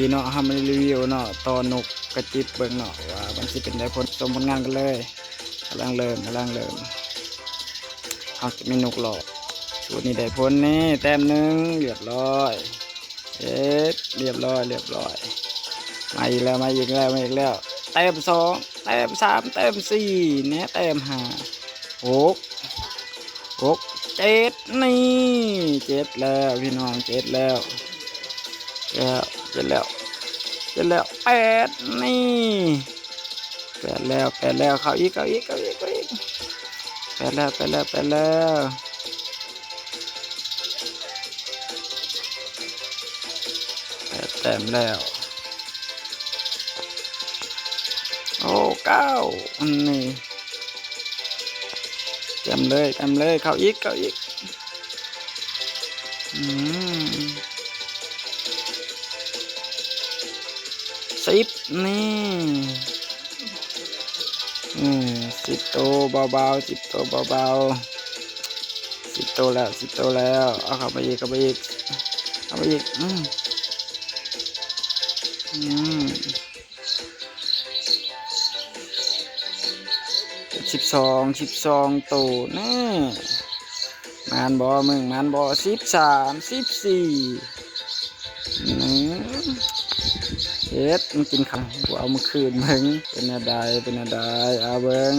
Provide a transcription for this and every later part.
ດີເນາະ ເຮົາມາຣີວິວເນາະ ຕໍ່ນົກກະຈິບເບິ່ງເນາະ ວ່າມັນຊິເປັນໃດ. ຜົນ ຊົມຜົນງານກັນເລີຍ. ກຳລັງເລີ່ມ ກຳລັງເລີ່ມ ເຮົາຈະມີນົກຫຼອກ. ຊຸດນີ້ໄດ້ຜົນນີ້ ແຕ້ມໜຶ່ງ ລຽບຮ້ອຍ. ເຮັດ ລຽບຮ້ອຍ ລຽບຮ້ອຍ. ມາອີກແລ້ວ ມາອີກແລ້ວ ມາອີກແລ້ວ. ແຕ້ມສອງ ແຕ້ມສາມ ແຕ້ມສີ່ ແນ່ ແຕ້ມຫ້າ ຫົກ ຫົກ ເຈັດ ນີ້ ເຈັດແລ້ວພີ່ນ້ອງ ເຈັດແລ້ວ ແລ້ວ ເຈັດແລ້ວ ເຈັດແລ້ວ ແປດ ນີ້ ແປດແລ້ວ ແປດແລ້ວ. ເຂົ້າອີກ ເຂົ້າອີກ ເຂົ້າອີກ ເຂົ້າອີກ. ແປດແລ້ວ ແປດແລ້ວ ແປດແລ້ວ. ແປດແຕ້ມແລ້ວ. ໂອ້ ເກົ້າ ອັນນີ້ ແຕ້ມເລີຍ ແຕ້ມເລີຍ. ເຂົ້າອີກ ເຂົ້າອີກ. ອືມ ສິບ ນີ້ ອືມ ສິບໂຕເບົາໆ ສິບໂຕເບົາໆ. ສິບໂຕແລ້ວ ສິບໂຕແລ້ວ. ເອົາເຂົ້າໄປອີກ ເຂົ້າໄປອີກ ເຂົ້າໄປອີກ. ອືມ ອືມ ສິບສອງ ສິບສອງໂຕ. ແນ່ ໝານບໍ່ມຶງ ໝານບໍ່? ສິບສາມ ສິບສີ່. ອືມ ເຮັດ ມັນກິນຂ້າວ ກູເອົາມາຄືນເບິ່ງ ເປັນແນວໃດ ເປັນແນວໃດ. ເອົາເບິ່ງ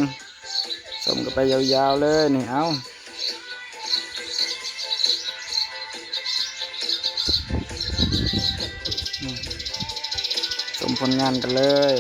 ຊົມກັນໄປຍາວໆເລີຍນີ້. ເອົາ ອືມ ຊົມຜົນງານກັນເລີຍ.